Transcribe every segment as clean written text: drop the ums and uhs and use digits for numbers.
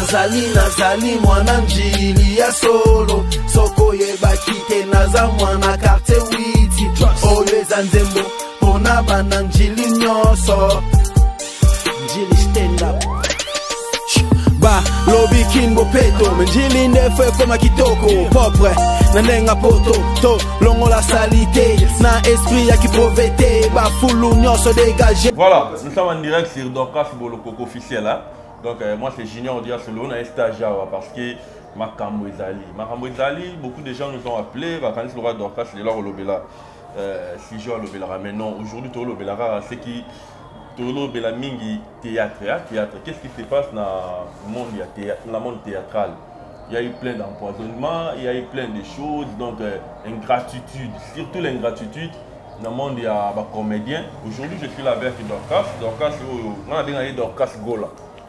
Nazali, nazali mwana Njili ya solo. Soko oyebaki te, naza mwana quartier witi. Oyo eza nzembo mpona bana Njili nyonso. Njili stand up. Ba lobi kin bopeto, me Njili nde fo ekoma kitoko propre na ndenge poto to longola salite na esprit ya kipauvreté, bafulu nyonso dégagé. Voilà, nous sommes en direct sur Dorcas Bolokoko officiel. Hein? Donc, moi, c'est Junior Diasolo, on a un stage parce que Makambo Ezali. Makambo Ezali, beaucoup de gens nous ont appelés. Vacances, le roi Dorcas, c'est là, Olobela. Si je Olobela, mais non, aujourd'hui, Olobela, c'est qui Olobela mingi théâtre, hein, théâtre. Qu'est-ce qui se passe dans le monde, théâtre, dans le monde théâtral? Il y a eu plein d'empoisonnements, il y a eu plein de choses, donc ingratitude, surtout l'ingratitude. Dans le monde, il y a des comédiens. Aujourd'hui, je suis là avec Dorcas. Dorcas, on a bien Dorcas Gola.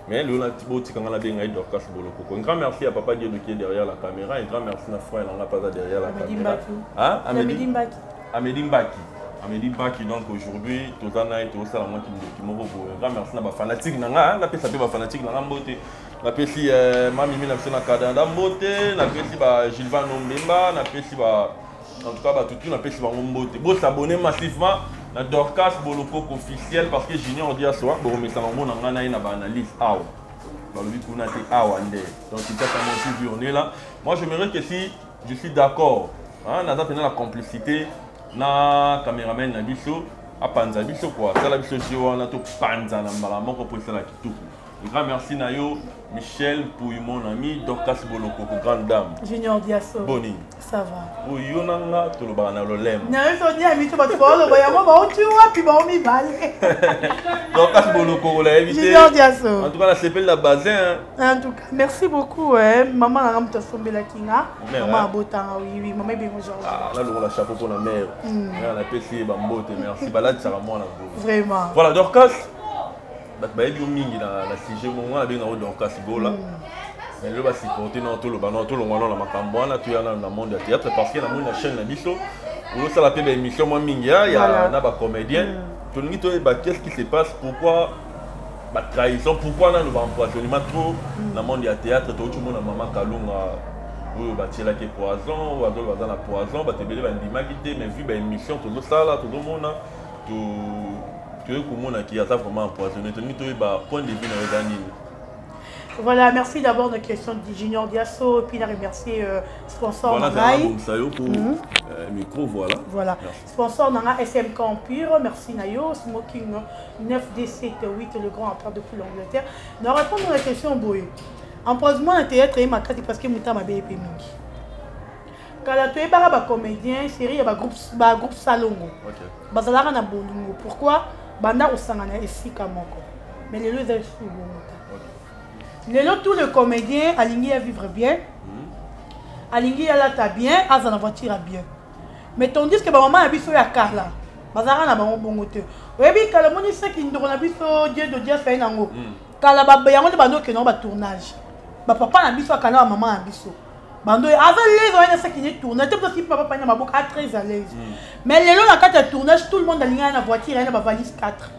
Mais le on a bien Dorcas Bolokoko. Un grand merci à Papa Dieu qui est derrière la caméra. Un grand merci à frère, on n'a pas derrière la caméra. Hein? Amédi Mbaki. Amédi Mbaki. Amédi Mbaki, donc aujourd'hui, tout ça, tout ça, moi qui me dit, un grand merci à ma fanatique, nanga, la paix, ça peut ma fanatique, nanga, mbote. La paix, si, mami, mi, la paix, na Kadanda, mbote. La paix, si, bah, Gilvan Mbemba, la paix, si, bah, en tout cas, bah, tout, tout, la paix, si, bah, mbote. Bon, s'abonner massivement na Dorcas Bolokoko officiel parce que Junior Diaso, bon, mais ça, on a une analyse. Ah, bah, le but qu'on a été ah, ouais, donc, il y a mon suivi, on est là. Moi, j'aimerais que si je suis d'accord, hein, on a la complicité, na caméraman, na biso, a panza biso, quoi. Ça, la biso, si on a tout panza, na mbala moko pour ça, la kitoko. Un grand merci, Nayo, Michel, pour mon ami, Dorcas Bolokoko, grande dame. Junior Diaso. Boni. Ça va. Oui, yo nanga, tout le bana le lem. Na yo ni ami to ba to lo ba ya mo ba o tu wa pi ba o mi bale. Dorcas Bolokoko l'a évité. Junior Diaso. En tout cas, la CPL la bazin. Hein. En tout cas, merci beaucoup hein. Maman na ngamuta sombela kinga. Mère, Maman hein. abota oui oui, maman bien bonjour. Ah, là le chapeau pour la mère. Là la PC bambote, merci. Balade ça moi la Vraiment. Voilà Dorcas. Bato bayebi yo mingi na sujet moko, nga nabenga yo Dorcas Gola. Mais lelo basupporte na toloba na tolongwa na makambo wana, toya na monde ya théâtre parce que namoni na chaîne na biso ozosala mpe baémission mwa mingi ya na bacomédien. Tolingi toyeba qu'est-ce qui se passe, pourquoi batrahison, pourquoi nano baempoisonnement trop na monde ya théâtre. Touti omona mama Kalunga oyo batielaki poison, oyo azoloba aza na poison, bato ebele bandimaki te, mais vu baémission tozosala, tozomona, toyei komona ki aza vraiment empoisonné. Tolingi toyeba point de vue na yo eza nini. Voilà, merci d'abord de question de Junior Diaso et puis de remercier sponsor voilà, Nangai. Voilà, pour micro, voilà. Voilà. Merci. Sponsor Nanga SMK Empire, merci Nayo, Smoking 9D78, le grand rappeur depuis l'Angleterre. Nous répondons à la question Boye. Empoisonnement dans le théâtre et ma carte parce que Mouta m'a bien mingi. Quand tu es ba comédien, série ba groupe ba groupe Salongo. Okay. Bazalaka na bolingo. Pourquoi banda osangana esika moko. Mais les deux sont bons. Lelo tous les comédiens alingi à vivre bien. Alingi à lata bien, aza na voiture bien. Mais tandis que ba maman na biso ya Carla, bazalaka na bango bongo te. Oyebi kala moni seki ndoko na biso Dieu de Dieu fait nango. Kala ba yango nde bando ke na ba tournage. Ba papa na biso akala ba maman na biso. Bando aza l'aise wana seki ni tournage, te parce que papa panya maboko a très à l'aise. Mais lelo na kati ya tournage tout le monde alingi na voiture na ba valise 4.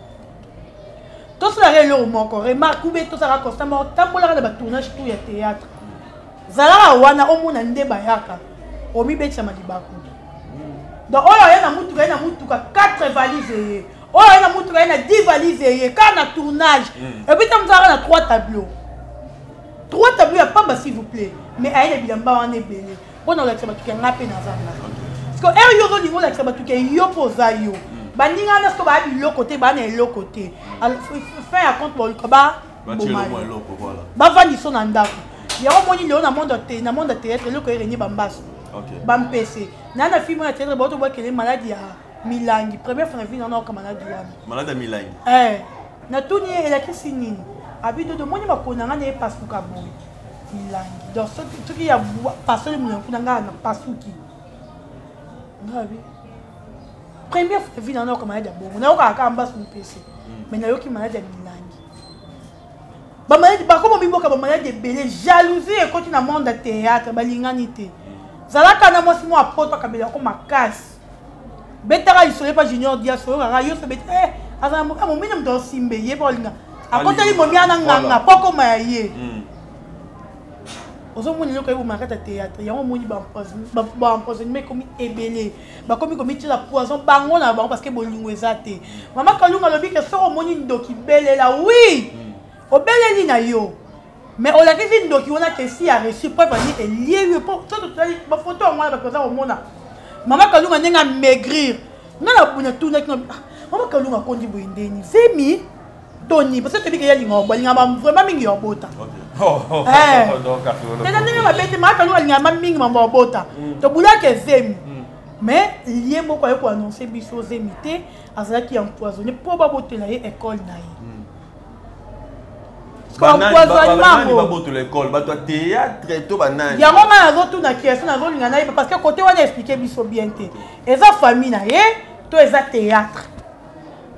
Tout cela est le moko remarque ou bien tout ça constamment tambola na ba tournage tout ya théâtre. Zalaka wana omona nde bayaka. Omi betisa malibaku. Donc oyo ya na mutuka ya na mutuka 4 valises ye. Oyo ya na mutuka ya na 10 valises ye ka na tournage. Et puis tamzaka na 3 tableaux. 3 tableaux ya pamba s'il vous plaît. Mais aye bilamba wana ebele. Pona olakisa batu ke nga pe nazanga. Parce que er yo olingo olakisa batu ke yo poza yo. Baninga na soki ba biloko te, ba na eloko te. Alors, fin ya compte boluka ba Ba tie boma eloko, yo. eloko, voilà. Ba vandi so na ndako. Yango moni lelo na monde te, na monde théâtre eloko erenie ba mbasu. Ba mpese. Na na film ya théâtre bato ba kele maladie ya milangi. Première fois na vie na na maladie wana. Maladie ya milangi. Na tuni elakisi nini? Abi dodo moni makona nga na ye pasuka boye. Milangi. Donc soki ya pasoli milangi kuna nga na pasuki. Ngabi. Première fois vie na na maladie ya bongo. Na yoka ka mbasu mpese. Mais na yoki maladie ya milangi. Ba maladie ba komo miboka ba maladie ebele, jalousie ekoti na monde ya théâtre, ba lingani te. Zalaka na mwasi mwa poto akabela ko makasi. Betaka isolé pa Junior Dias, oyo kaka yo so bete, azala moka momina moto osimbe, ye pa olinga. Akoteli momia na nganga, Voilà. poko ma ya ye. Ozomona eloko ebomaka kati ya théâtre yango, omoni baempoisonnement ekomi ebele, bakomi komitiela poison bango na bango parce que bolingo eza te. Mama Kalunga alobi ke soki omoni ndoki, belela. Oui, obeleli na yo, mais olakisi ndoki wana ke si a reçu preuve ani elie yo. Po so totali bafoto yango wana, bato baza komona Mama Kalunga ndenge amaigrir. Nga na natunaki: "Mama Kalunga akondi boye ndeni? Zemi toni?" Parce que toyebi ke ye alinga, balingaka vraiment mingi ya obota. Tena ndenge mabe te, Mama Kalunga alingaka mingi mambo ya obota. Tobulaki ezemi, mais ye moko aye koannonce biso zemi te, azalaki empoisonné mpo babotela ye école na ye. Banani babotola école? Bato ya théâtre to banani? Yango ngai nazotuna question, nazolinga nayeba, parce que côté wana explique biso bien te. Eza famille na ye to eza théâtre?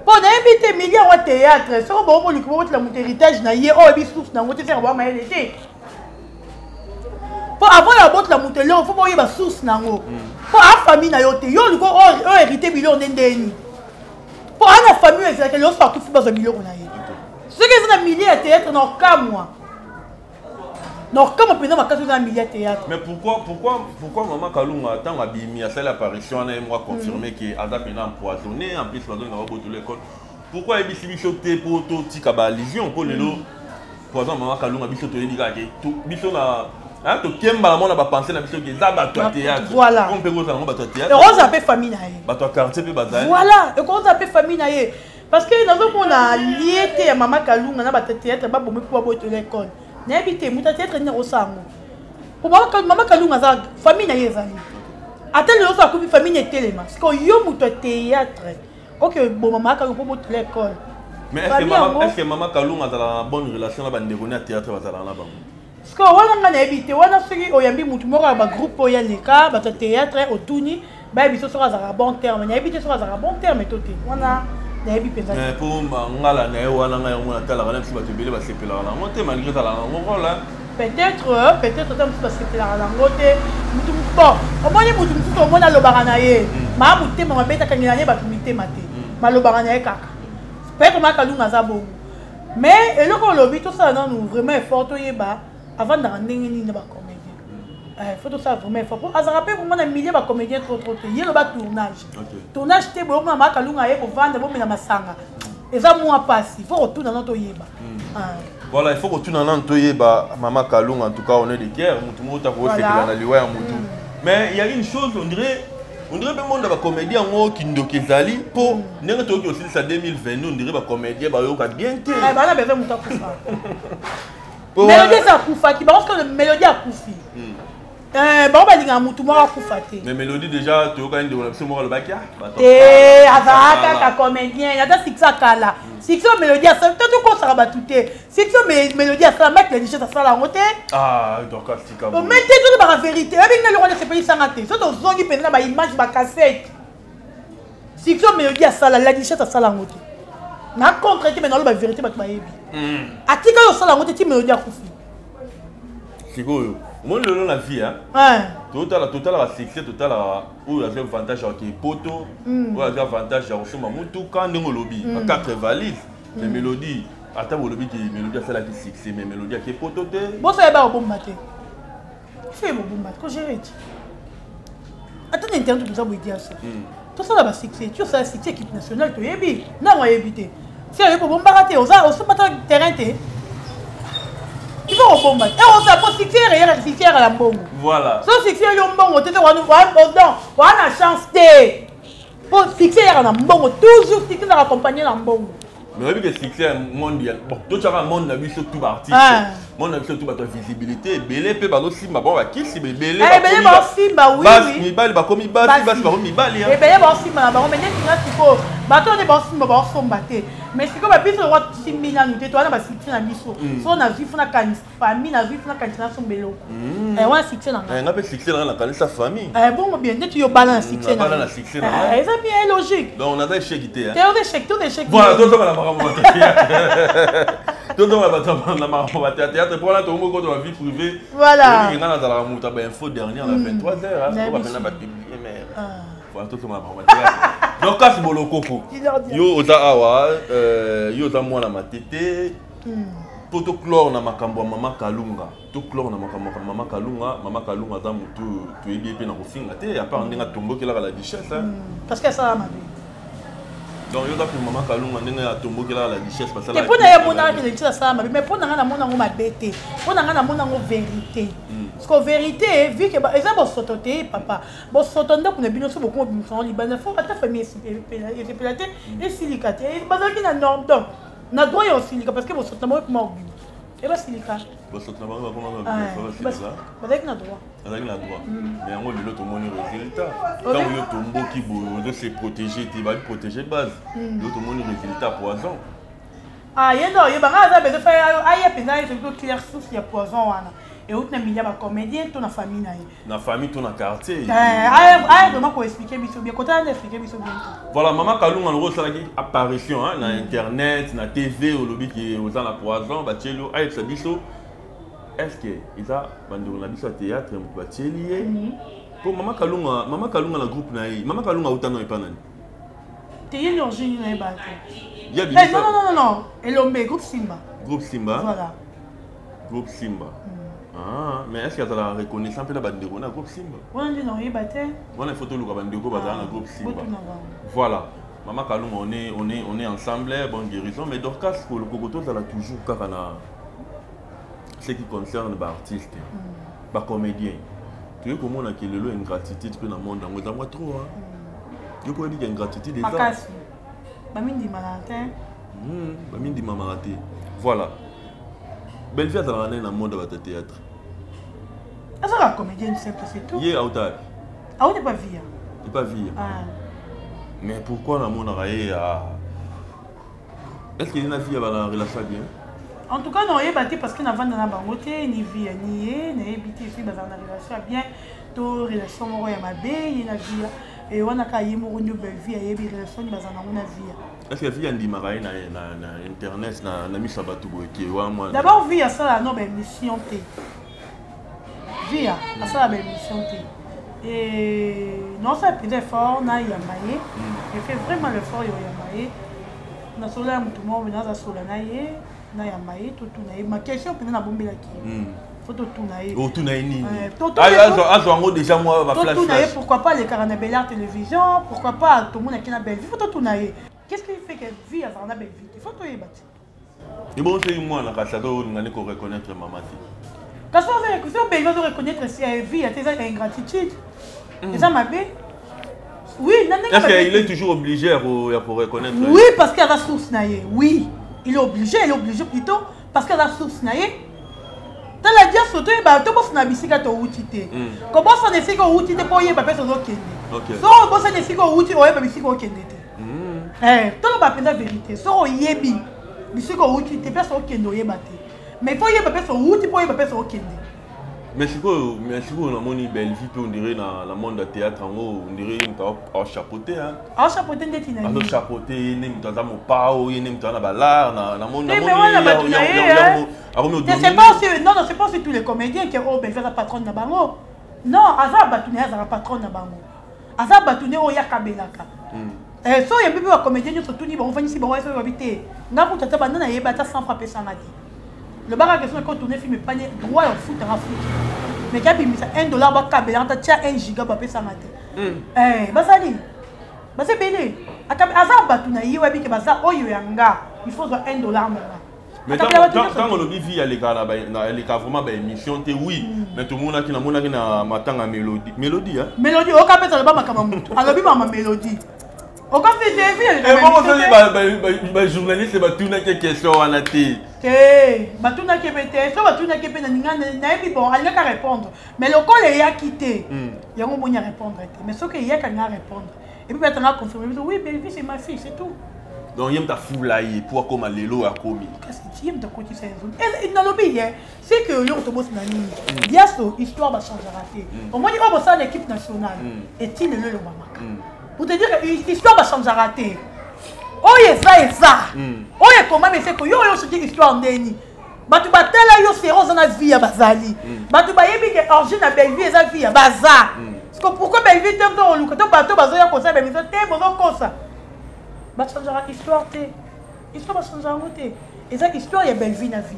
Mpo nayebi te milliard wa théâtre. Soko bongo boluki bobotela moto héritage na ye oyo yebi source nango te, seka boya mayele te. Mpo avant ya botela moto eloko, faut boyeba source nango. Mpo a famille na yo te, yo oluki oyo hérité biloko nde ndeni? Mpo aa na famille oyo ezalaki lelo, so akufi, bazwa biloko na ye. Soki eza na milieu ya théâtre, na okamwa, na okamwa mpenza makasi. Eza na milieu ya théâtre. Mais pourquoi Mama Kalunga, ntango abimi, asali apparition wana, ye moko aconfirme ke aza mpena empoisonné, en plus bazolinga babotola école, pourquoi ayebisi biso te mpo totika baallusion? Mpo lelo poison Mama Kalunga, biso toyebi kaka ke biso na tokembala mona bapense na biso ke eza bato ya théâtre. Voilà. Mpe kozala yango bato ya théâtre. Ekozala mpe famille na ye. Bato ya quartier mpe bazali. Voilà, ekozala mpe famille na ye, parce que nazomona lie te ya Mama Kalunga na bato ya théâtre babomi mpo babotola école. Nayebi te moto ya théâtre nini akosala yango, po Mama Kalunga aza, famille na ye ezali, ata lelo so akufi, famille na etelema. Sikoyo yo moto ya théâtre oke boma Mama Kalunga mpo botola école? Mais est-ce que Mama Kalunga azalaka na bonne relation na bandeko ya théâtre, bazalaka na bango? Sikoyo wana ngai nayebi te. Wana soki oyambi motu moko ya bagroupe oyo aleka bato ya théâtre, otuni, bayebi so soki azalaka bon terme. Nayebi te soki azalaka bon terme to te, wana nayebi mpenza. Mpo ngala na ye wana, ngai yango natalaka na biso, bato ebele basepelaka nango te, malgré ezalaka nango rôle. Peut-être ata mosusu basepelaka nango te. Mutu, bon, omoni mutu mosusu, omoni alobaka na ye maa motema mabe, takangela ye bato mitema te, malobaka na ye kaka. Peut-être Mama Kalunga aza bongo, mais eloko olobi, tosala nanu vraiment effort, toyeba avandaka ndenge nini na bacomédien. Faut tosala vraiment effort, po azalaka mpe vraiment na milieu bacomédien trop trop te. Ye loba tournage, tournage te boye, omona Mama Kalunga aye kovanda, bomela masanga, eza mwa mpasi. Faut kotuna nano, toyeba. Voilà, il faut kotuna nano, toyeba Mama Kalunga. En tout cas, on est de cœur. Mutu moko takosepela na liwa ya mutu, mais il y a une chose, on dirait mpe monde ya bacomédien yango, kindoki ezali, mpo ndenge toyoki kosilisa 2022, on dirait bacomédien bayoka bien te. Bana beve moto akufa, Mélodie eza akufaki bango. Soki Mélodie akufi, bango balingaka motu moko akufa te. Mais Mélodie déjà, toyokani ndeko na biso moko alobaki. Te, azalaka kaka comédien, ata succès akala. Succès oyo Mélodie asala te, tokosaka bato te. Succès oyo Mélodie asala, Mike la Duchesse asala yango te. Mais te, tolobaka vérité. Oyebi nga eloko wana esepelisanga te. So tozongi mpenza na baimage, bacassette, succès oyo Mélodie asala, la Duchesse asala yango te. Na contre te, mais naloba vérité, bato bayebi. Atikali osala yango te ti Mélodie akufi. Sikoyo omoni lelo na vie, totala, totalaka succès, totalaka oyo azwi avantage ya kokee poto, oyo azwi avantage ya kosomba motuka, ndenge olobi ba quatre valise. Mais Mélodie, ata bolobi ke Mélodie asalaki succès, mais Mélodie ake poto te. Boso yeba kobomba te, faut bobomba te, kogérer ti ata na internet toza boye diaso. Tosala basuccès, ti osala succès équipe nationale, toyebi ntango ayebi te. Si oyebi obombaka te, osomba ta terrain te. Il faut kobomba te, osala po succès eyaka, succès eyaka na mbongo. Voilà. So succès yo mbongo te te, donc wana chance te, po succès eyaka na mbongo toujours. Succès ezaka accompagné na mbongo. Mais oyebi ke succès ya monde ya bon, totyaka monde na biso tout baartiste, monde na biso tout bato ya visibilité ebele mpe bazosimba bango bakisi ebele. Ebele baosimba, oui. Mibali bakomi basi, basi bakomi mibali. Ebele baosimba na bango, mais neti nga sikoyo, bato oyo nde baosimba, baosomba te. Mais sikoyo babiso lokwa tosimbi nanu te, towana basuccès na biso. So nazwi fo nakanisa famille, nazwi fo nakanisa nasomba eloko wana, succès na nga. Nga mpe succès na nga, nakanisa famille. Bongo bien, neti yo bala na succès. Na na succès na. Eza bien logique. Donc naza échec te. Te, oza échec te, oza échec. Voilà, tozonga na makambo bato, tozonga bato na makambo bato ya théâtre, mpona tokomi kota ba vie privée. Voilà. Nga nazalaka moto ya bainfo dernière na 23 heures oyo bapena bapublie, mais voilà, tozonga na makambo ya théâtre. Donc kasi Bolokoko, yo oza awa, yo oza mwana Matete. Mpo toclore na makambo ya Mama Kalunga, toclore na makambo ya Mama Kalunga. Mama Kalunga aza motu toyebi ye mpe na kofinga te, à part ndenge atombokelaka la duchesse, hein. Parce que asala mabe. Donc yo oza pour Mama Kalunga ndenge atombokelaka la duchesse? Basala te mpo na ye amonaka ke la duchesse asala mabe, mais mpo na ngai namona yango mabe te. Mpo na ngai namona yango vérité, parce que vérité, vu que eza bosoto te, papa, bosoto ndako na bino so bokoma bimisa yango libanda, fo ata famille esepela te, esilika te. Bazalaki na norme, donc na droit ya osilika, parce que bosoto na bango ekoma obima, ebasilika. Bosoto na bango bakoma basilika. Bazalaki na droit. Azalaki na droit, mais yango lelo tomoni résultat. Ntango yo tomboki boye, ozo se protéger te, babi protéger base, yo tomoni résultat, poison. Ah, ye nde oyeba ngai aza besoin fa aya mpenza ye soki clair source ya poison wana euti na milieu ya bacomédien to na famille na ye. Na famille to na quartier. Aya vraiment koexpliquer biso bien, kotala nde expliquer biso bien te. Voilà, Mama Kalunga, loko osalaki apparition, hein, na internet, na TV, olobi ke oza na poison batieli yo. Ayebisa biso, est ce que eza bandeko na biso ya théâtre moto batieli ye? Po Mama Kalunga, Mama Kalunga na groupe na ye, Mama Kalunga auta no epa nani? Te, ye nde origine nayeba te. Ya Eh, non, non, non, non, non, Elombe, groupe Simba. Groupe Simba. Voilà. Groupe Simba. Ah, mais est ce que azalaka reconnaissant mpe na bandeko na groupe Simba? Wana nde naoyeba te. Wana il faut toluka bandeko bazala na groupe Simba. Botuna bango. Voilà, Mama Kalunga, on est ensemble, bonne guérison. Mais Dorcas, koko tozala toujours kaka na ce qui concerne baartiste, bacomédien. Toye komona ke lelo ingratitude mpe na monde yango eza mwa trop, hein. Yo koyebi ke ingratitude eza makasi, bamindimaka te. Bamindimamaka te. Voilà, Bellevie azalaka nani na monde ya bato ya théâtre? Azalaka comédienne simple, c'est tout. Ye auta wapi? Auti pa Via. Epa Via. Ah. Mais pourquoi namonaka ye ah? Est ce que ye na Via bana relation bien? En tout cas naoyeba te, parce que navanda na bango te, ni Via ni ye. Nayebi te soki bazala na relation ya bien to relation moko ya mabe, ye na Via. E wana kaka ye moko nde Bellevie ayebi relation nini bazala nango na Via. Est ce que Via andimaka ye na internet, na miso ya bato boye, ke wa mwana? D'abord Via asala no baémission te. Via asala baémission te. Et naosala mpenza effort nayamba ye. Je fais vraiment l'effort ya oyamba ye. Nasola ya motu moko, naza sola na ye, nayamba ye, totuna ye ma question mpenza nabombelaki ye. Faut totuna ye. Otuna ye nini? Azwa yango déjà mwa baflash. Totuna ye pourquoi pas alekaka na Belart Télévision, pourquoi pas tomonaki na Bellevue. Faut totuna ye qu'est ce qui fait que Vie azalaka na Bellevue te. Faut toyeba te. Ebongo soki mwana kasi azolinga nde koreconnaître mama te? Kasi so Bellevue azo reconnaître Vie te, eza ingratitude, eza mabe, oui, na ndenge Est-ce qu'il est toujours obligé ya koreconnaître? Oui, parce que aza source na ye. Oui, il est obligé, il est obligé plutôt, parce que aza source na ye. Tala diaso, toyeba tobosana bisika towuti te. Kobosana esika owuti te mpo oyeba mpe ozokende. Soki obosani esika owuti, oyeba bisika okende te. Toloba mpenza vérité, soki oyebi bisika owuti te, place okende oyeba te. Mais faut oyeba place owuti mpo oyeba place okende. Mais sikoyo namoni Bellevue mpe, on dirait na monde ya théâtre yango, on dirait ye moto achapeauté, hein. Achapeauté ndeti na nini? Azochapeauté, ye nde moto aza mopao, ye nde moto aza na balar namoni. Te, mais wana bato na ye, hein. Akomi. Te, c'est pas aussi, non, non, c'est pas aussi tous les comédiens qui oyo Bellevue aza patronne na bango. Non, aza bato na ye, azalaka patronne na bango, aza bato nde oyo akabelaka. So oyembi mpe bacomédien nyonso, tuni bango, ofandisi bango, soki babi te, nga kutu ata banda nayeba, ata 100 francs apesanga te. Lobaka question eko tourne film epani, droit ya ofutanga futi, mais kabimisa 1 dollar, bakabelanga, ta tia 1 giga, bapesanga te. Basali baza ebele, aza bato na ye, oyebi ke baza oyo ya nga, il faut zwa 1 dollar na nga. Mais ntango olobi Vie aleka aleka vraiment baémission te, oui, mais tomonaki, namonaki na matanga Mélodie, Mélodie, hein? Mélodie oka mpe aloba makambo ya motu, alobi mama Mélodie okofi te Vie. Ebongo soki bajournaliste batunaki question wana te? Te, batunaki mpe te. So batunaki mpe, naninga nayebi, bon, alingaka répondre, mais lokola eyaki te, yango omoni arépondre te. Mais soki eyaki, alinga répondre et puis batanga confirme biso: oui, Bellevue c'est ma fille, c'est tout. Donc ye moto afula ye po akóma lelo akomi. Kasi ye moto akotisa ye nzoto. Nalobi ye, c'est que eloko tobosana nini, diaso, histoire bachangeaka te. Omoni oyo bosala na équipe nationale eti lelo elobamaka. Pour te dire que histoire bachangeaka te, oyo eza oyo ekomami, eseko yo oyo soki histoire ndeni bato batala yo sero oza na Vie ya bazali, bato bayebi ke origine na Bellevue eza Vie ya baza. Parce que pourquoi Bellevue te mpo oluka to bato bazoya kosala bemiso te, bozokosa. Bachangeaka histoire te, histoire bachangeaka yango te. Eza histoire ya Bellevue na Vie.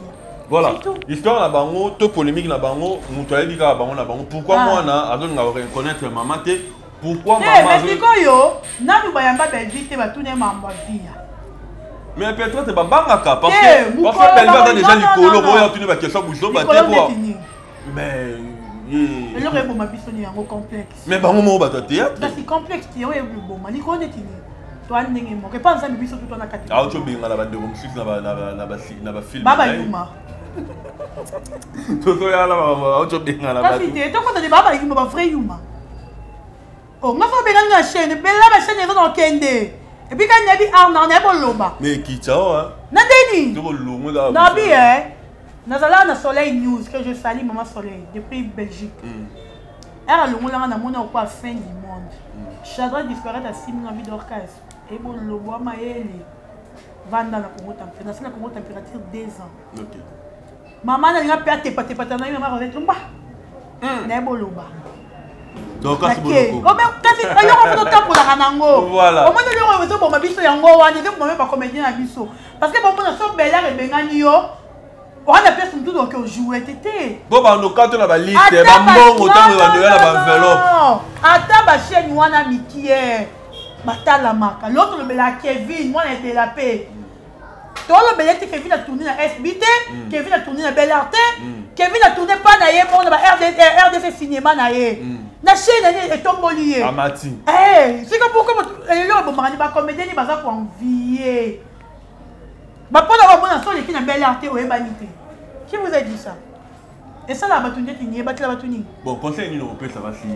Voilà, C'est tout. histoire na bango to polémique na bango, moto ayebi kaka bango na bango. Pourquoi Ah. mwana azolinga reconnaître mama te? Pourquoi te mama mais sikoyo nanu bayamba Bellevue te, batuna ye mambo ya via. Mais peut-être babangaka parce Te, que parce mokolo que Bellevue aza bango- déjà non, non, likolo, non, non. boya tuni baquestion buzoba te likolo po neti nini? Mais ye Eloko eboma biso ni yango, complexe. Mais bango moko bato ya théâtre. Kasi complexe te, oyo eboma likolo neti nini? Toa ndenge moko epa Nzambe, biso tu toa na kati. Auti obengana bandeko mosusu na bafilm. Babayuma. Tozoyala, auti obengana Kasi bato. te, tokota te, baba yuma, bavrai yuma. O nga so obengani na chaîne bela, bachaîne eza na okende epuis kani nayebi art na nayebi oloba. Mais ekitisa o Na ndeni tokolongwe kaka. Nabi e nazalaka na Soleil News, que je salue, mama Soleil depuis Belgique. Ere alongolanga, namoni okwa fin du monde. Chadra disparaître, asimi nga Dorcas ebolobwa mayele, vanda na Congo Température, nasala Congo Température 2 ans. Mama nalinga mpe atepatepata na ye, mama Rosette Lumba, nayebi oloba. Donc kasi Nake. boloko. Kasi eloko mpo totambolaka nango. Voilà. Omoni eloko ezoboma biso yango wana, ezoboma bacomédien na biso, parce que bomona so Belare ebengani yo wana, place mosusu oke ojoue te te. Bo bandoka to na baliste Ata bambongo ntango non, bandoya na non, baenveloppe. non. Ata bachaîne wana mikie batalamaka, lelo tolobelaka Kevin mwana etela mpe tolobela ete Kevin atourne na SB te, Kevin atourne na Bel Art te, Kevin atourne mpa na ye moko na ba RDC cinéma na ye, na chaîne na ye etomboli ye. Amati. Sika pourquoi eloko ebomaka ni bacomédien ni baza koenvie bapona bamona so oleki na Bel Art te, oyebani te. Qui vous a dit ça? Esalaka bato ndeti ni ebatela bato nini? Bon, conseil nini okopesa basi,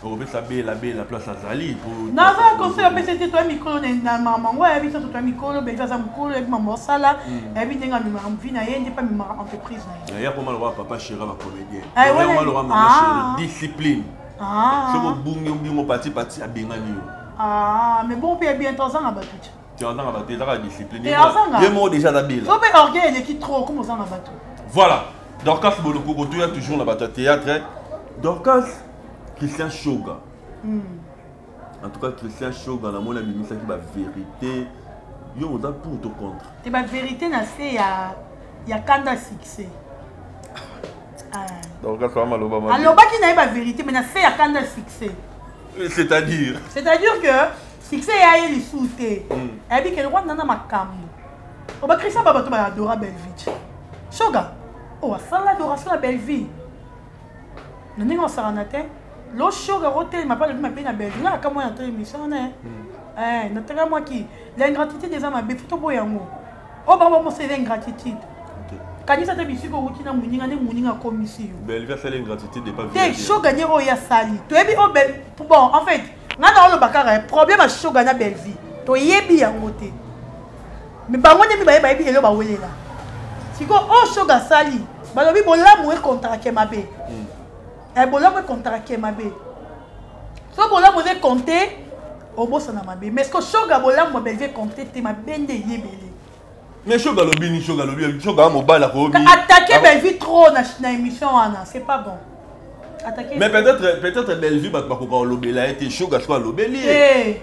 okopesa Bela, Bela place azali po Naza conseil apesi te. Toya mikolo na mamango ayebi so, toya mikolo. Belive aza mokolo, ayebi mama osala, ayebi ndenge amemaka vie na ye, nde mpe amemaka entreprise na ye. Ya koma lokwa papa chéri bacomédien, Eh, ya wana- koma lokwa mama Ah. chéri, discipline. Ah. Soki obungi obingo pati pati, abengani yo. Ah, mais bon, mpe bien tozanga bato ti. Te, azanga bato, ezaka discipline. Te, azanga. Ye moko déjà aza Bela. So mpe orgueil eleki trop, comme ozanga bato. Voilà, Dorcas Boloko, kotoya toujours na bato ya théâtre. Dorcas, Christian Shoga, en tout cas Christian Shoga namoni abimisaki bavérité. Yo oza pour to contre? Te, bavérité na se ya kanda succès. Ah. Dorcas wa maloba mabe. Alobaki na ye bavérité, mais na se ya kanda succès. C'est-à-dire? C'est-à-dire que succès eya ye lisusu te, ayebi ke lokwa nana makambo o bakristian ba bato baadora Bellevue. Shoga o asala adoration ya Bellevue na ndenge osakana te. Lo Shoga kotelema mpe alobi mabe na Bellevue, nga akamwa na tala émission wana, nataka mwaki l'ingratitude eza mabe, fo toboya yango. Oyo bango bamosa eza ingratitude. Kanisa te bisika owuti na moninga nde moninga akomisi yo. Bellevue asali ingratitude epa Te, Shoga nye oyo asali, toyebi oyo bon, en fait nga na oloba kaka problème ya Shoga na Bellevue, toyebi yango te, mais bango nde mibaye bayebi elo bawelela. Sikoyo oyo Shoga asali, balobi bolamu ekontrake mabe. Bolamu ekontrake mabe. So bolamu eza ekonte, obosana mabe. Mais ce que Shoga, bolamu ya Bellevue ekonte te, mabe nde eyebele. Mais Shoga alobi nini? Shoga alobi, Shoga ya mobali akoyobi. Attaquer Bellevue trop na émission wana, c'est pas bon. Attaquer. Mais peut-être Bellevue, bato bakoka kolobela ye te. Shoga soki alobeli ye. Eh,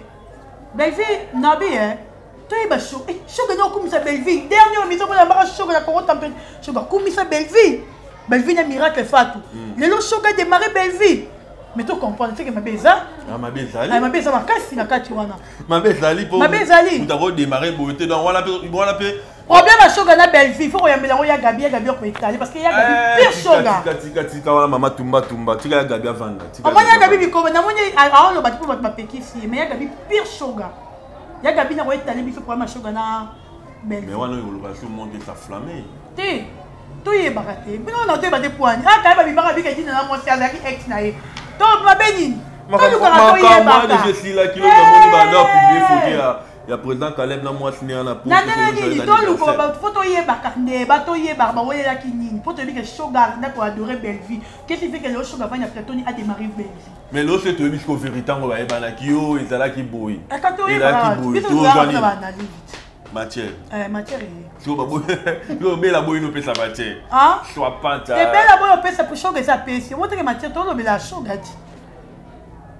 Bellevue nabi e toyeba Shoga nde okumisa Bellevue. Dernière émission mpona baka Shoga na Congo Température, Shoga akumisa Bellevue, Bellevue na Miracle Fatu. Lelo Shoga démarré Bellevue, mais tocomprendre teke mabe eza. Ah, mabe ezali. Ah, mabe eza makasi na kati wana. Mabe ezali po Mabe ezali. moto akodémarre boye te. Donc wana mpe Problème ya Shoga na Bellevue, faut koyambela yango ya Gabi. Ya Gabi okoetali, parce que ya Gabi pire Shoga. Tika, tika, tika wana, mama tumba tumba, tika ya Gabi avanda. Tika. Omoni ya Gabi avanda. bikoma, namoni aoloba te mpo bato bapekisi ye, mais ya Gabi pire Shoga. Ya Gabi na koetali biso problème ya Shoga na Mais Bellevue. wana oyo koloba so monde esaflamme. Te, toyebaka te, bino na toyeba te. Poani akayeba bibaka bika etina na mwasi azalaki ex na ye to mabe nini, tolukaka Makambo toyebaka. deja esilaki. Oyo namoni banda publie photo ya président Caleb na mwasi ne wana. Na ndenge nini toluka bato, fo toyebaka nde batoyebaka bawelelaki nini, mpo toyebi ke Shoga ndako adore Bellevue. Qu'est-ce qui fait que lelo Shoga avandi na platoni adémarre Bellevue? Mais lelo se toyebi siko vérité yango, bayebanaki yo ezalaki boye. Aka toyebaka. Ezalaki boye. Biso tozalaka Tozwani na baanalyse. Matière. Matière eye. Siko obela boye, nopesa matière. Ah? Soit panta. Ebela boyo opesa po Shoga eza apesi omoteke matière, tolobela Shoga ti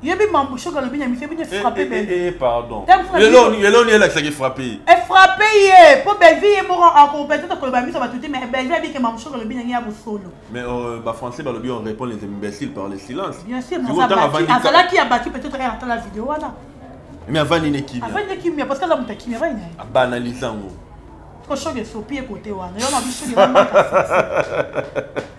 yebi mambo Shoga alobi na miso, yebi ne frappe Bellevue. Pardon. Ntango Lelo ni elakisaki frappe. Frappe. Efrappe ye mpo Bellevue ye moko ako peut-être koloba miso bato te, mais Bellevue abike mamushoka alobi ndenge ya bosolo. Mais bafrançais balobi: on répond les imbéciles par le silence. Bien sûr, azalaki abati peut-être atala video wana. Mais avandi ne kimia. Avandi ne kimia parce que aza moto ya kimia, avandi na ye. Abanalise yango. Ko shoga esopi ye kote wana, yo na bi shoga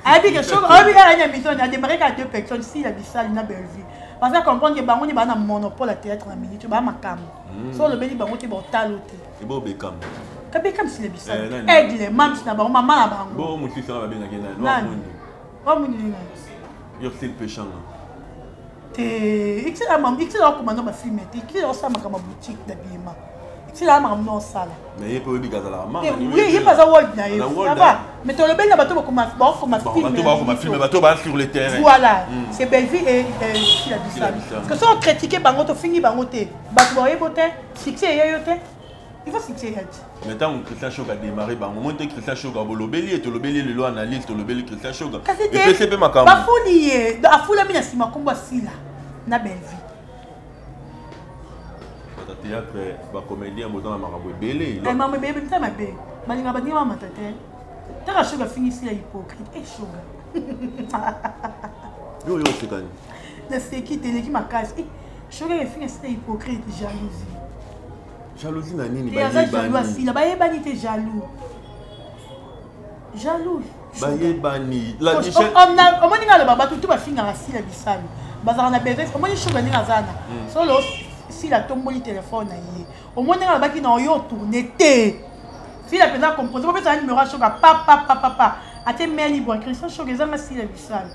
ayebi ke shoga ayebi kaka na émission adémarré kaka deux personnes, Sila Bisali na Bellevue, parce que comprendre ke bango nde baa na monopole ya théâtre na minute, baa makambo. So olobeli bango te, baotalo te. Ebo Bekam. Kabekam, Sila Bisali, aigle mams na bango, mama na bango. Bo mosusu wana babengaki nani? Wamwindu nani? Yo sil peshanga. Te, ikisela akomanda bafilme te, ikisela osala makambo ya boutique d'habillement, ikisela makambo na osala. Mais ye mpe oyebi kazalaka mama. Ye mpe aza world na ye, ça va, mais tolobeli na bato bakoma. Bato bakoma filme, bato baa sur le terrain. Voilà, c'est Bellevue et Sila Bisali, parce que so ocritique bango, tofingi bango te, bato baoyebo te, succès eya yo te, il faut succès eya te. Mais ntango Christian Shoga démarré bango, moi te, Christian Shoga bolobeli ye, tolobeli ye lelo, analyse, tolobeli Christian Shoga. Kasi te. Epesi mpe makambo. Bafuli ye, afulami na nsima nkombo asila na Bellevue. Bato théâtre, bacomédien, boza na makambo ebele. Makambo ebele mita mabe, balinga baninga bamata te. Taka Shoga afingi Sila hypocrite e Shoga. Yo oyo osekani. Naseki te, eleki makasi. Shoga efinga Sila hypocrite, jalousie. Jalousie na nini? Aza jaloux, asila bayebani te, jaloux, jaloux. Bayebani. Omoni nga aloba, bato tu bafingaka Sila Bisalo bazalaka na besoin. Omoni Shoga ndenge aza na solo, Sila atomboli telefone na ye, omoni ndenge alobaki na oyo otourne te. Sila mpenza compose popesa na numéro ya Shoga, papapapapa, atie main libre. Christian Shoga ezanga Sila Bisalo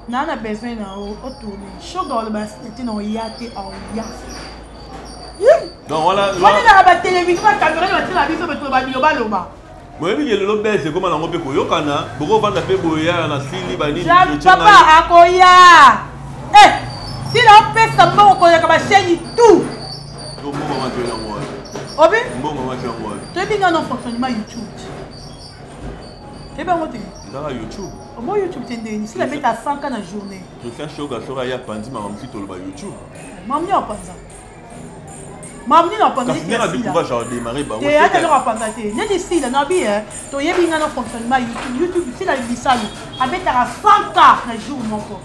naa na besoin na otourne. Shoga oloba Sila te na oya te, aoya. Donc wana wana ezaka batelevizio, bakamera batiela biso, beto balobaloba. Boyebi ke lelo bese ekóma nango mpe koyokana, bokovanda mpe boya na sili banini. Papa akoya, eh, Sila opesa mbongo koleka bachaîne tout. Mbongo mati yango wana. Obi. Mbongo mati yango wana. Toyebi nga non fonctionnement YouTube, toyebi yango te. Ezaka YouTube. Omo YouTube te, ndeni Sila beta 100 ka na journée. Christian Shoga soki aya pandi makambo mosusu, toloba YouTube. Mamni apanza, mamni na panza. Kasi ndenge décourage adémarré bango. Te, ata eloko apanza te, neti Sila na bi toyebi nga na fonctionnement YouTube. YouTube, Sila Bisalu abetaka 100 ka na jour moko,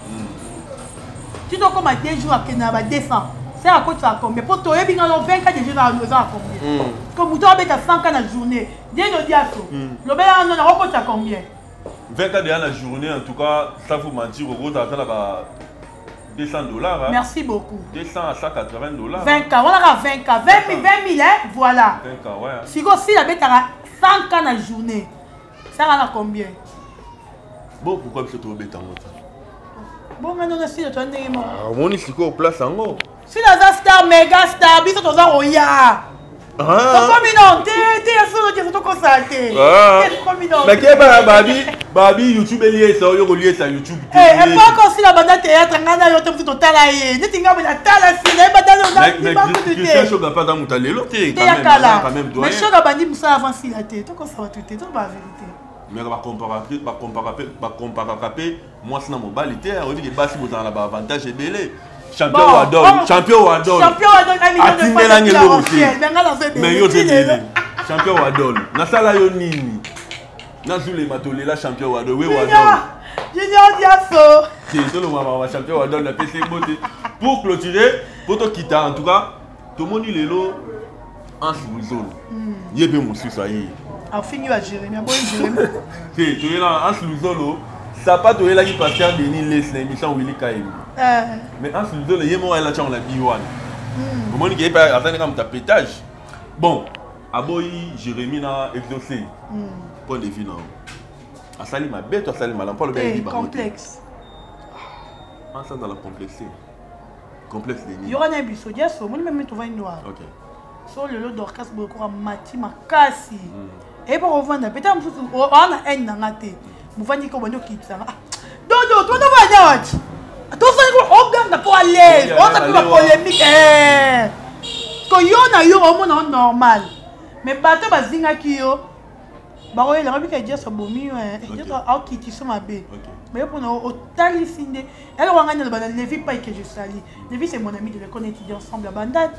ti tokóma 2 jours akende na ba 200, se akotisaka combien? Mpo toyebi nga no 20 ka déjà eza na combien ko moto abeta 100 ka na journée. Dieno Diaso lobela no nakokotisa combien? 20 ka déjà na journée, en tout cas, sans vous mentir, okota ata na ba 200 $. Hein? Merci beaucoup. 200 à 180 $. 20 k wana kaka 20 k, 20 000, 20 000, hein? Voilà. 20 k, ouais. Sikoyo Sila abetaka 100 k na journée, saka na combien? Bon, pourquoi biso tobeta yango te? Bonga ndongo Sila toa ndenge moko. Omoni sikoyo place yango. Sila aza star, méga star, biso toza koya. Tokomi non te te, ya solo te, tokosala te. Tokomi non. Nakeba babi babi YouTube eliesa oyo koliesa YouTube. Te epoke osila banda théâtre, ngai na yo te, mosu totala ye neti ngai boye, natala Sila yebadanokutu te. Shoga mpe aza moto alelo te. Te, ya kala, mais Shoga bandi mosala avant Sila te, tokosala bato te, toba vérité. Mais bacomparaka mpe mwasi na mobali te. Oyebi ke basi bozala na baavantage ebele. Champion Wadol, champion Wadol atindelanga eloko te, mais yo te ebele. Champion Wadol, nasala yo nini? Nazulema tolela champion Wadol, we Wadol. Junior Diaso. Te, tolongwa ba champion Wadol, napesi mbote. Pour clôturer, po tokita, en tout cas tomoni lelo Anse Luzolo, ye mpe mosusu aye. Afingi ba Jérémi, aboyi Jérémi. Te, toyela Anse Luzolo, sapato oyelaki pasteur Denis Les na émission Willi Kayembi. Mais Anse Luzolo ye moko ayela ntango na bi wana, omoni ke ye mpe aza ndenge moto apétage. Bon, aboyi Jérémi na exaucé. Point de vue na asali mabe to asali malamu? Mpo alobi ayebi bango te. Complexe. Anse azala complexe, complexe de nini? Yoka na biso Diaso, omoni meme tovandi noir. Ok. So lelo Dorcas boye koka mati makasi, eyebi kovanda peut-être mosusu oa na haine na nga te, movandi ko bandi okitisanga dodo tondo vanda wati, tosali oganga mpo à l'aise, oza mpe bapolémique ko yo na yo omona o normal, mais bato bazingaki yo. Bakoyelanga bika Edias abomi yo, Edias aokitisa mabe. Mais yo mpona otalisi nde eloko ngai naloba na Levi Pai que je salue. Levi, c'est mon ami de l'école, on étudie ensemble à Bandal.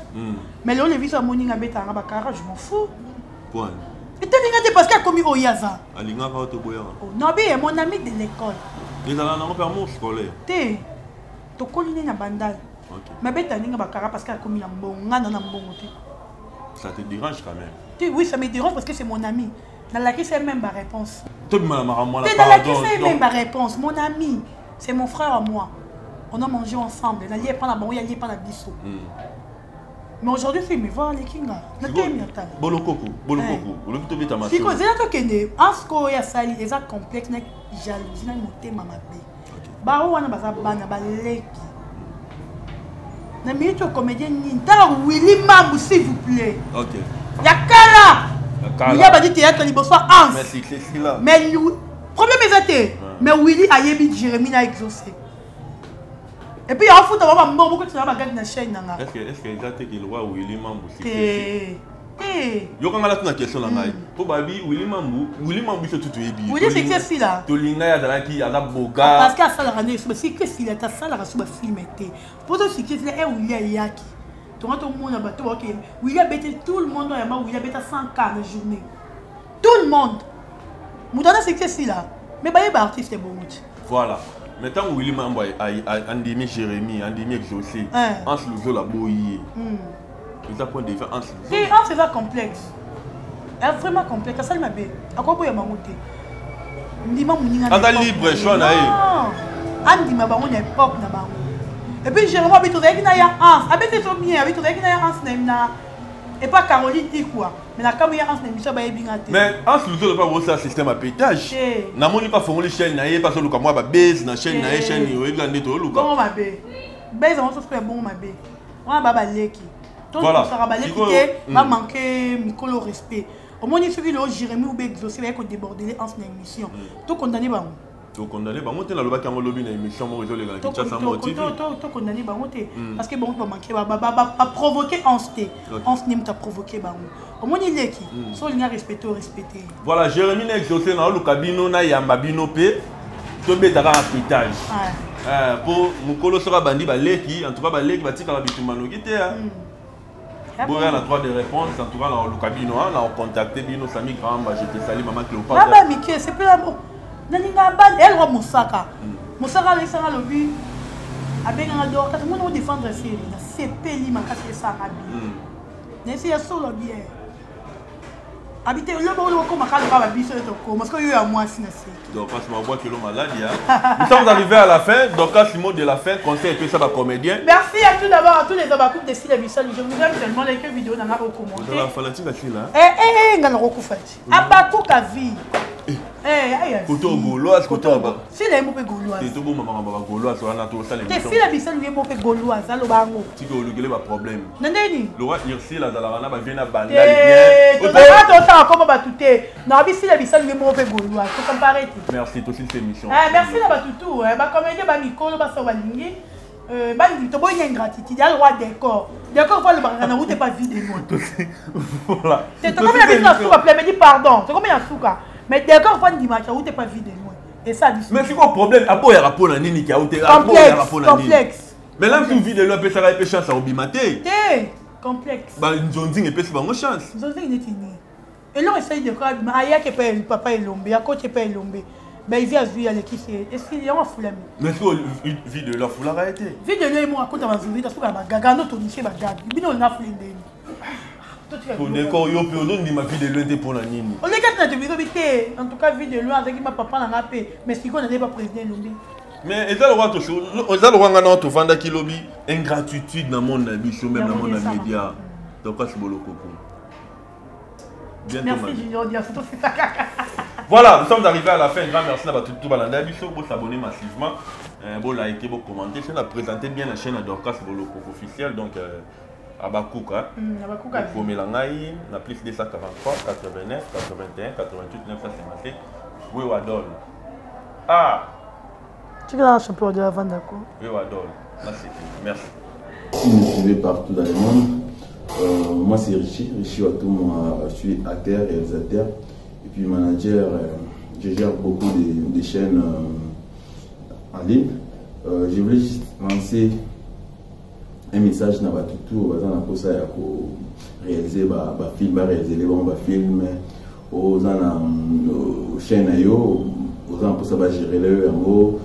Mais lelo Levi so amoni nga abetaka nga bakara, je m'en fous. Point. Etali nga te parce que akomi oyo aza. Alingaka oyo toboyaka. Oh, non, be mon ami de l'école. Ezala nango mpe amour scolaire. Te, tokoli nde na Bandal. Mais abeta ndenge bakara parce que akomi na mbongo, nga na mbongo te. Ça te dérange quand même? Te, oui, ça me dérange parce que c'est mon ami. Nalakisi ye même baréponse. Tobima na makambo wana. Te, nalakisi ye même baréponse. Mon ami, c'est mon frère à moi, on a mangé ensemble, nalie epa na bango, ye alie epa na biso. Mais aujourd'hui fi me voir aleki nga natemi atala. Bolokoko, bolokoko, olobi tobeta masolo. Siko zela tokende ansko oyo asali eza complexe na jalousie na motema mabe. Bao wana baza bana baleki na minute oyo comédien nini? Tala Willy Mambu, s'il vous plaît. Ya kala Willy abandi théâtre liboso ya Hans. Mais succès sila. Mais problème eza te, mais Willy ayebi Jérémie na Exaucé et puis afuta bango bambongo bokotina bagadi na chaîne na nga. Est-ce que eza te ke le Willy Mambu te te? Yokanga na tuna question na ngai mpo babi Willy Mambu, Willy Mambu biso tu toyebi ye. Willy succès sila. Tolinga ye, azalaki aza boga. Parce que asalaka nde so succès sila te, asalaka so bafilm te mpo to succès sila. E Willy ayaki tonga tomona bato baoke Willy abeti tout le monde oyamba Willy abeta 100 k na journée, tout le monde moto ana succès sila, mais bayeba artiste ebongo ti. Voilà, mais ntango Willy Mambu andimi Jérémie, andimi Exaucé, Anse Luzola aboyi ye, eza point de vue Anse. Te, Anse eza complexe, eza vraiment complexe, asali mabe, akoboya bango te. Ndima moninga. Aza libre choix na ye. Andima bango na époque na bango. Et puis Jérémie abi tozalaki na ya Anse, abeti so bien, abi tozalaki na ya Anse na epa Caroline Dikwa, mais na kambo ya Anse na émission bayebi nga te. Mais Anse Luzolo mpe akosala système ya pétage. Namoni mpe afongoli chaîne na ye mpe azoluka mwa babase na chaîne na ye, chaîne oyebika nde toyoluka. Bongo mabe base yango soso ya bongo mabe wana ba baleki tosaka baleki te, bamanke mikolo respect. Omoni soki lelo Jérémie ou Exaucé baye kodébordele Anse na émission, tokondane bango. Tokondane bango te, nalobaki yango lobi na émission moko ezoleka na Kinshasa Mo TV. Tokondane bango te parce que bango bamanke, baprovoke Anse te. Anse nde moto aprovoke bango. Omoni leki so olingi arespecte, orespecte. Voilà, Jérémie na Exaucé, naoluka bino, nayamba bino mpe tobeta kaka pétage mpo mokolo soki abandi baleki, en tout cas baleki batikala bitumba noki te. Boya na droit de réponse, en tout cas na oluka bino, na ocontacte bino. Sami Gramba, je te salue, mama Cléopâtre. Baba mike sepela nalinga bana elwa mosaka mosaka alesanga alobi abenganga Dorcas mona odéfendre seri, nasepeli makasi, esanga bien nesi ya solo bien abi te lobo oyo okoma kaka loka babiso oyo tokoma soki oyo ya mwasi na seki. Dorcas mabwakelo maladi. Nous sommes arrivés à la fin. Dorcas, mot de la fin, conseil epesa bacomédien. Merci à tout d'abord à tous les abacoupes de Sila Bisali, je vous aime tellement. Like vidéo nanga, okommente. Ozala fanatique asila. Eh eh, nga nakokufa ti abakuka vie. Koto gauloise, koto aba. Sila ye mo mpe gauloise. Te, toboma makambo ya bagauloise wana, tosala. Te, Sila Bisali ye mo mpe gauloise, aloba yango. Tika olukele baproblème. Na ndeni Lora Ursile azalaka na bavie na bandal. Bien, tosala koma bato te, nayebi Sila Bisali ye moko mpe gauloise, tocompare te. Merci, tosilisa émission. Merci na bato tout, bacomédien, bamikolo basao balingi bandimi, toboyi na ingratitude ya roi décor. Décor fo alobaka na route pas vie de moi. Voilà. Te, tokomi na biso na suka, plamedi pardon, tokomi na suka, mais décor fo andimaka route pas vie de moi esa biso. Mais sikoyo problème, aboyaka mpo na nini? Ki aute aboyaka mpo na nini? Complexe. Mais là msu vide lo apesaka ye mpe chance akobima te. Te, complexe. Banzonzinga epesi bango chance. Nzonzinga neti nini? Eloko esali décor abima, ayaki epai papa Elombe, akoti epai Elombe, baivi azwi alekisi ye, esili yango afulami. Mais sikoyo vide lo afulaka ye te. Vide lo ye moko akota banzonzinga, asuka na bagaga ndo tonisie bagaga bino olinga afuli ndeni. Décor, yo mpe ozondima vide loin te, mpo na nini? Oleki ati na télévision bi te. En tout cas vide loin azalaki ma papa na nga mpe, mais sikoyo nazali ba président Elombe. Mais eza lokwa eza lokwa nga na tovandaki lobi, ingratitude na monde na biso, même na monde na média. Dorcas Bolokoko. Merci Junior Dia, surtout c'est ça kaka. Voilà, nous sommes arrivés à la fin. Grand merci à tout balanda biso, pour s'abonner massivement, bon liker, bon commenter. C'est la présenter bien la chaîne à Dorcas Bolokoko officiel, donc Abakuka. Abakuka. Okomela ngai na plus 243 89 81 88 957. Oui, Wadol. Ah. Tika champion de la Vandako. Oui, Wadol. Merci. Merci. Si vous nous suivez partout dans le monde, moi c'est Richie, Richie Watou, moi je suis acteur, réalisateur. Et puis manager, je gère beaucoup de chaînes en ligne. Je voulais juste lancer un message na bato tout baza na posa ya ko réaliser ba ba film, ba réaliser bango ba film. Oza na chaîne na yo, oza na posa ba gérer yo yango,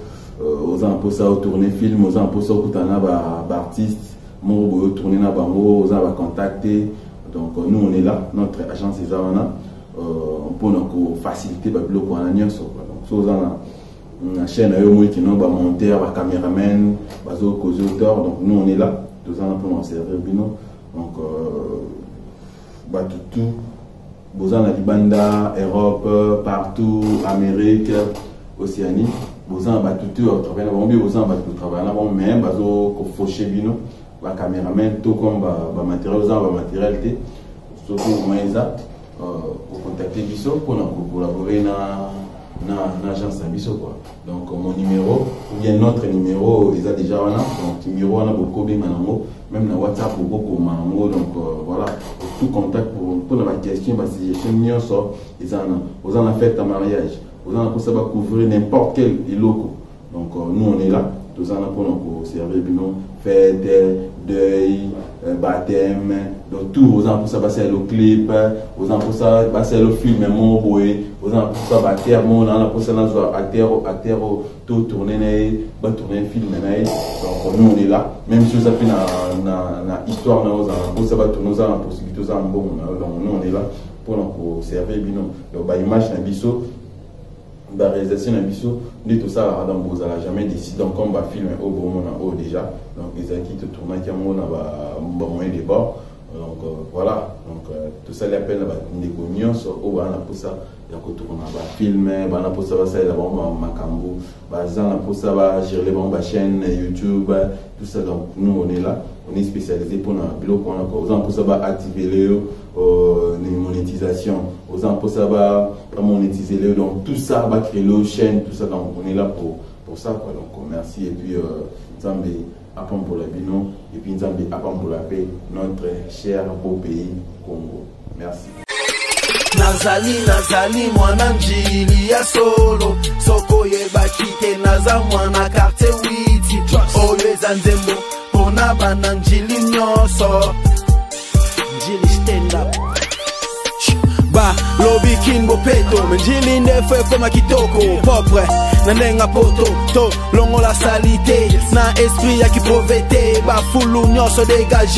oza na posa otourner film, oza na posa okutana na ba artiste moko boye, otourner na bango, oza na ba contact te. Donc nous, on est là, notre agence eza wana mpona kofaciliter babiloko wana nyonso. Donc so oza na chaîne na yo, moi kino bamonteur, bacaméraman bazokozi auteur, donc nous, on est là, toza na mpona koservir bino. Donc bato tout boza na libanda, Europe, partout, Amérique, Océanie, boza na bato tout ya kotravaille na bango, mpe boza na bato kotravaille na bango, mais bazokofaucher bino bacaméraman to comme bamatériel, oza na bamatériel te. Soki vraiment eza, kocontacte biso mpona kocollaborer na agence na biso quoi. Donc mon numéro ou bien notre numéro eza déjà wana. Donc numéro wana bokobenga nango, même na WhatsApp bokokoma yango. Donc voilà, tout contact mpona baquestion, basuggestion nyonso eza wana. Oza na fête ya mariage, oza na mposa bacouvrir n'importe quel eloko, donc nous, on est là, toza na mpona koservir bino. Fête, deuil, baptême, donc tout. Oza na mposa basala clip, oza na mposa basala film moko boye, oza na mposa baacteur moko, naa na mposa nazwa acteur to tourner na ye, batourne film na ye. Donc nous, on est là. Même si oza mpe na histoire na yo, oza na mposa batourne, oza na possibilité, oza na mbongo na yo, donc nous, on est là mpona koservir bino. Donc baimage na biso, baréalisation na biso nde tosalaka, donc bozala jamais déçus. Donc comme bafilm oyo bomona oyo déjà, donc ezalaki totournaki yango na bamoyen de bord. Donc voilà, donc tosali appel na bandeko nyonso oyo baa na mposa ya kotourna bafilm, baa na mposa basalela bango makambo, baza na mposa bagérer bango bachaîne YouTube, tout ça. Donc nous, on est là, on est spécialisé mpona biloko wana quoi. Oza na mposa baactiver yo monétisation, oza na mposa bamonétiser yo, donc tout ça, bacréer yo chaîne, tout ça, donc on est là pour ça quoi. Donc merci et puis Nzambe apambola bino et puis Nzambe apambola mpe notre cher beau pays Congo. Merci. Nazali, nazali mwana Njili ya solo. Soko oyebaki te, naza mwana quartier witi. Oyo eza nzembo mpona bana Njili nyonso. Njili stand up. Balobi Kin bopeto, mais Njili nde fo ekoma kitoko, propre na ndenge poto to longola saleté na esprit ya kipauvreté, bafulu nyonso dégage.